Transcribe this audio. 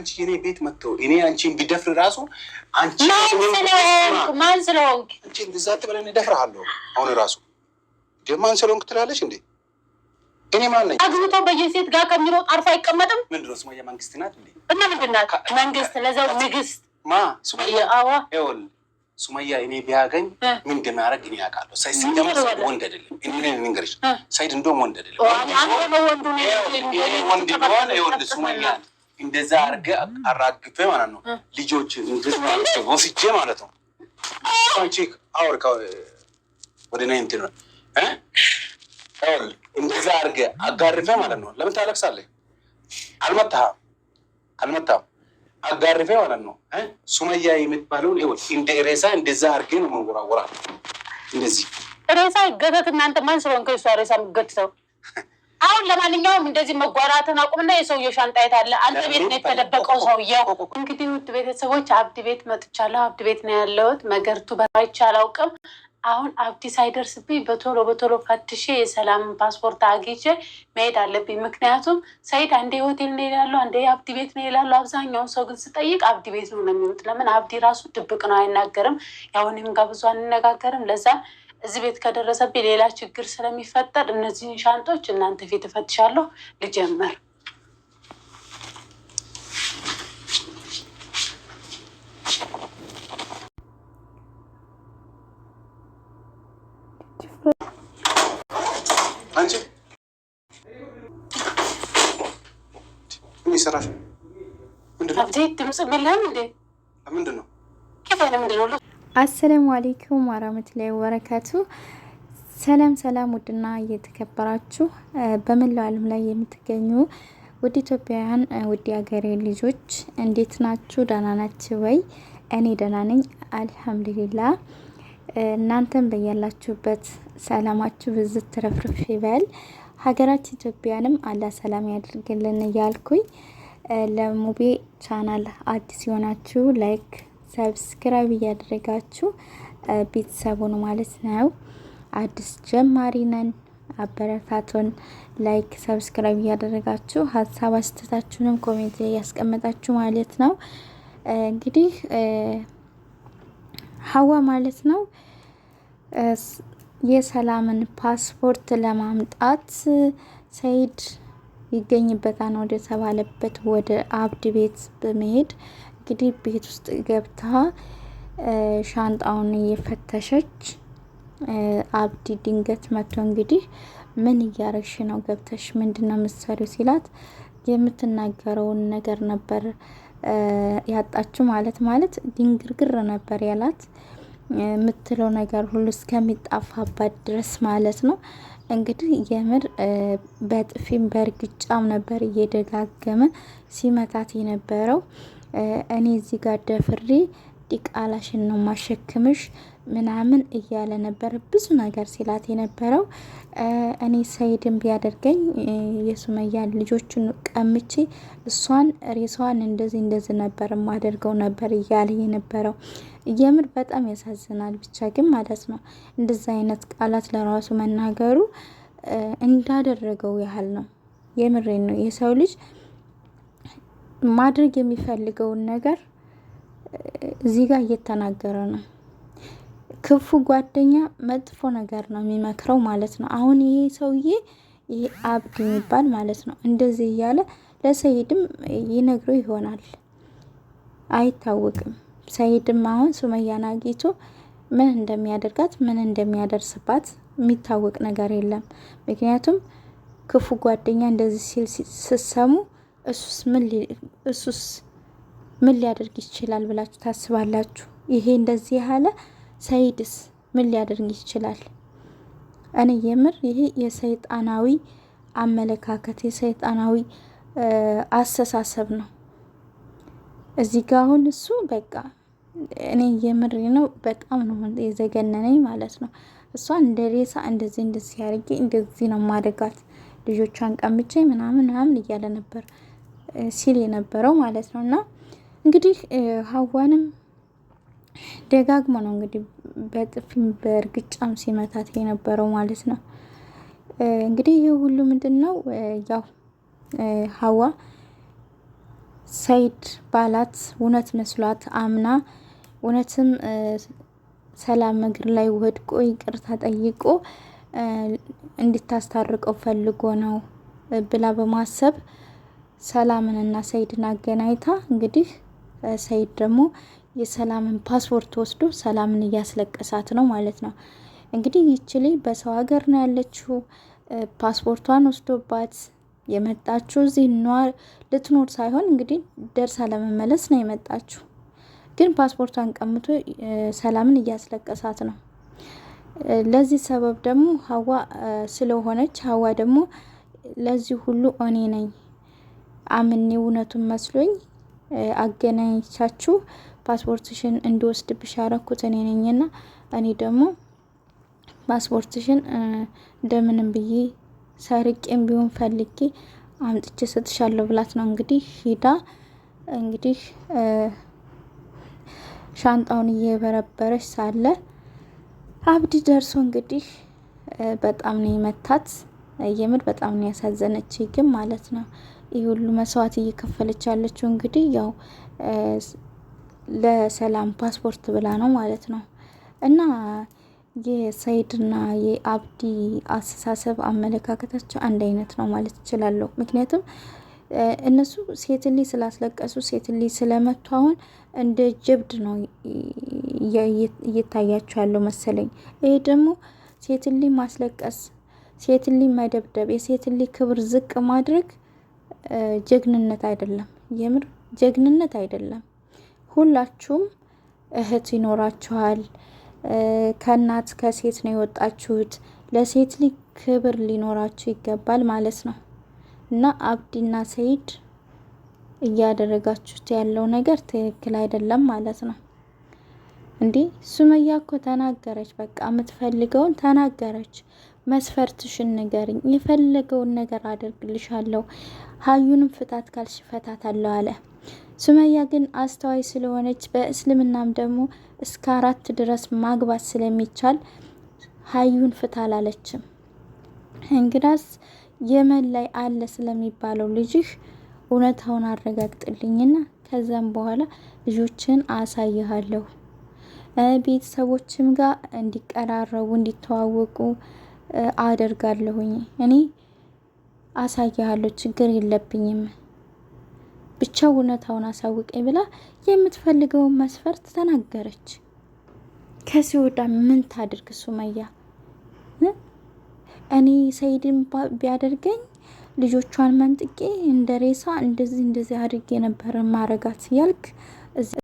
አንቺ የኔ ቤት መጥቶ እኔ አንቺን ቢደፍር ራሱ አንቺ ማን ስለሆንክ አንቺ እንደዛ አትበለን፣ እደፍርሃለሁ። አሁን ራሱ ማን ስለሆንክ ትላለች እንዴ? እኔ ማን ነኝ? አግብቶ በየሴት ጋር ከሚሮጥ አርፎ አይቀመጥም። ምንድን ነው ሱመያ መንግስት ናት እንዴ? እና ምንድን ናት መንግስት? ለዛው ንግስት ማ ሱመያ? ይኸውልህ ሱመያ እኔ ቢያገኝ ምን እንደሚያደርግ እኔ አውቃለሁ። ሰይድ ሲጀመር ሰይድ ወንድ አይደለም። እኔ ልንገርሽ፣ ሰይድ እንደውም ወንድ አይደለም። ወንድ ቢሆን ይኸውልህ ሱመያ እንደዛ አድርገህ አራግፌ ማለት ነው ልጆች ወስጄ ማለት ነው። አንቺ አውር ወደ እኔ እንትን እንደዛ አድርገህ አጋርፌ ማለት ነው። ለምን ታለቅሳለህ? አልመታህም፣ አልመታህም አጋርፌ ማለት ነው። ሱመያ የምትባለውን እንደ ሬሳ እንደዛ አድርጌ ነው መወራወራ። እንደዚህ ሬሳ ገተት። እናንተ ማን ስለሆንክ እሷ ሬሳ የምትገትተው? አሁን ለማንኛውም እንደዚህ መጓራትን አቁምና የሰውየው ሻንጣ የት አለ? አንተ ቤት ነው የተደበቀው ሰውየው። እንግዲህ ውድ ቤተሰቦች አብዲ ቤት መጥቻለሁ። አብዲ ቤት ነው ያለሁት። መገርቱ በራይቼ አላውቅም። አሁን አብዲ ሳይደርስብኝ በቶሎ በቶሎ ፈትሼ የሰላምን ፓስፖርት አግኝቼ መሄድ አለብኝ። ምክንያቱም ሰይድ አንዴ ሆቴል ነው ይላሉ፣ አንዴ አብዲ ቤት ነው ይላሉ። አብዛኛውን ሰው ግን ስጠይቅ አብዲ ቤት ነው የሚሉት። ለምን አብዲ ራሱ ድብቅ ነው፣ አይናገርም። ያው እኔም ጋር ብዙ አንነጋገርም። ለዛ እዚህ ቤት ከደረሰብኝ ሌላ ችግር ስለሚፈጠር እነዚህን ሻንጦች እናንተ ፊት እፈትሻለሁ። ልጀምር። አንቺ ምን ይሰራሽ? አብዲ ድምፅ የለህም እንዴ? ምንድን ነው? ምንድን ነው? አሰላሙ አሌይኩም ወራህመቱላሂ ወበረካቱ። ሰላም ሰላም፣ ውድና እየተከበራችሁ በመላው ዓለም ላይ የምትገኙ ውድ ኢትዮጵያውያን፣ ውድ የሀገሬ ልጆች እንዴት ናችሁ? ደህና ናችሁ ወይ? እኔ ደህና ነኝ አልሐምዱሊላህ። እናንተም በያላችሁበት ሰላማችሁ ብዝት ትረፍርፍ ይበል። ሀገራችን ኢትዮጵያንም አላህ ሰላም ያደርግልን እያልኩኝ ለሙቤ ቻናል አዲስ የሆናችሁ like subscribe እያደረጋችሁ ቤተሰቡን ማለት ነው። አዲስ ጀማሪ ነን፣ አበረታቱን። like subscribe እያደረጋችሁ ሀሳብ አስተያየታችሁንም comment ላይ ያስቀመጣችሁ ማለት ነው። እንግዲህ ሀዋ ማለት ነው የሰላምን ፓስፖርት ለማምጣት ሰይድ ይገኝበታል ወደ ተባለበት ወደ አብድ ቤት በመሄድ እንግዲህ ቤት ውስጥ ገብታ ሻንጣውን እየፈተሸች አብዲ ድንገት መጥቶ እንግዲህ ምን እያረግሽ ነው? ገብተሽ ምንድን ነው የምትሰሪው? ሲላት የምትናገረውን ነገር ነበር ያጣችው። ማለት ድንግርግር ነበር ያላት የምትለው ነገር ሁሉ እስከሚጣፋባት ድረስ ማለት ነው። እንግዲህ የምር በጥፊም በእርግጫም ነበር እየደጋገመ ሲመታት የነበረው። እኔ እዚህ ጋር ደፍሬ ዲቃላሽን ነው ማሸክምሽ ምናምን እያለ ነበር ብዙ ነገር ሲላት የነበረው። እኔ ሰይድን ቢያደርገኝ የሱመያን ልጆቹን ቀምቼ እሷን ሬሷን እንደዚህ እንደዚህ ነበር ማደርገው ነበር እያለ የነበረው። የምር በጣም ያሳዝናል። ብቻ ግን ማለት ነው እንደዚህ አይነት ቃላት ለራሱ መናገሩ እንዳደረገው ያህል ነው። የምሬን ነው። የሰው ልጅ ማድረግ የሚፈልገውን ነገር እዚህ ጋር እየተናገረ ነው። ክፉ ጓደኛ መጥፎ ነገር ነው የሚመክረው ማለት ነው። አሁን ይሄ ሰውዬ ይሄ አብድ የሚባል ማለት ነው እንደዚህ እያለ ለሰይድም ይነግረው ይሆናል፣ አይታወቅም። ሰይድም አሁን ሱመያን አግኝቶ ምን እንደሚያደርጋት ምን እንደሚያደርስባት የሚታወቅ ነገር የለም። ምክንያቱም ክፉ ጓደኛ እንደዚህ ሲል ስትሰሙ እሱስ ምን ሊያደርግ ይችላል ብላችሁ ታስባላችሁ? ይሄ እንደዚህ ያለ ሰይድስ ምን ሊያደርግ ይችላል? እኔ የምር ይሄ የሰይጣናዊ አመለካከት የሰይጣናዊ አስተሳሰብ ነው። እዚህ ጋ አሁን እሱ በቃ እኔ የምር ነው በጣም ነው የዘገነነኝ ማለት ነው። እሷ እንደ ሬሳ እንደዚህ እንደዚህ ያርጌ እንደዚህ ነው ማደጋት ልጆቿን ቀምቼ ምናምን ምናምን እያለ ነበር ሲል የነበረው ማለት ነው። እና እንግዲህ ሀዋንም ደጋግሞ ነው እንግዲህ በጥፊም በእርግጫም ሲመታት የነበረው ማለት ነው። እንግዲህ ይህ ሁሉ ምንድን ነው ያው ሀዋ ሰይድ ባላት እውነት መስሏት አምና እውነትም ሰላም እግር ላይ ወድቆ ይቅርታ ጠይቆ እንድታስታርቀው ፈልጎ ነው ብላ በማሰብ ሰላምንና ሰይድን አገናኝታ እንግዲህ ሰይድ ደግሞ የሰላምን ፓስፖርት ወስዶ ሰላምን እያስለቀሳት ነው ማለት ነው። እንግዲህ ይቺ ልጅ በሰው ሀገር ነው ያለችው። ፓስፖርቷን ወስዶባት የመጣችው እዚህ ልትኖር ሳይሆን እንግዲህ ደርሳ ለመመለስ ነው የመጣችው። ግን ፓስፖርቷን ቀምቶ ሰላምን እያስለቀሳት ነው። ለዚህ ሰበብ ደግሞ ሀዋ ስለሆነች ሀዋ ደግሞ ለዚህ ሁሉ እኔ ነኝ አምኔ እውነቱን መስሎኝ አገናኝቻችሁ ፓስፖርትሽን እንዲወስድብሽ ያረኩት እኔ ነኝና እኔ ደግሞ ፓስፖርትሽን እንደምንም ብዬ ሰርቄም ቢሆን ፈልጌ አምጥቼ ሰጥሻለሁ ብላት ነው እንግዲህ ሂዳ እንግዲህ ሻንጣውን እየበረበረች ሳለ አብዲ ደርሶ እንግዲህ በጣም ነው የመታት። የምር በጣም ነው ያሳዘነች ግን ማለት ነው። ይህ ሁሉ መስዋዕት እየከፈለች ያለችው እንግዲህ ያው ለሰላም ፓስፖርት ብላ ነው ማለት ነው። እና የሰይድና የአብዲ አስተሳሰብ አመለካከታቸው አንድ አይነት ነው ማለት እችላለሁ። ምክንያቱም እነሱ ሴት ልጅ ስላስለቀሱ ሴት ልጅ ስለመቱ አሁን እንደ ጀብድ ነው እየታያቸው ያለው መሰለኝ። ይሄ ደግሞ ሴት ልጅ ማስለቀስ፣ ሴት ልጅ መደብደብ፣ የሴት ልጅ ክብር ዝቅ ማድረግ ጀግንነት አይደለም። የምር ጀግንነት አይደለም። ሁላችሁም እህት ይኖራችኋል። ከእናት ከሴት ነው የወጣችሁት። ለሴት ልጅ ክብር ሊኖራችሁ ይገባል ማለት ነው። እና አብዲና ሰይድ እያደረጋችሁት ያለው ነገር ትክክል አይደለም ማለት ነው። እንዴ ሱመያ እኮ ተናገረች። በቃ የምትፈልገውን ተናገረች። መስፈርትሽን ንገርኝ፣ የፈለገውን ነገር አደርግልሻለሁ፣ ሀዩንም ፍታት ካልሽ ፈታታለሁ አለ። ሱመያ ግን አስተዋይ ስለሆነች በእስልምናም ደግሞ እስከ አራት ድረስ ማግባት ስለሚቻል ሀዩን ፍታ አላለችም። እንግዳስ የመን ላይ አለ ስለሚባለው ልጅህ እውነታውን አረጋግጥልኝና ከዛም በኋላ ልጆችን አሳይሃለሁ ቤተሰቦችም ጋር እንዲቀራረቡ እንዲተዋወቁ አደርጋለሁኝ። እኔ አሳይሃለሁ፣ ችግር የለብኝም፣ ብቻ እውነታውን አሳውቀኝ ብላ የምትፈልገውን መስፈርት ተናገረች። ከዚህ ወዳ ምን ታድርግ ሱመያ? እኔ ሰይድን ቢያደርገኝ ልጆቿን መንጥቄ እንደ ሬሳ እንደዚህ እንደዚህ አድርጌ ነበር ማረጋት ያልክ።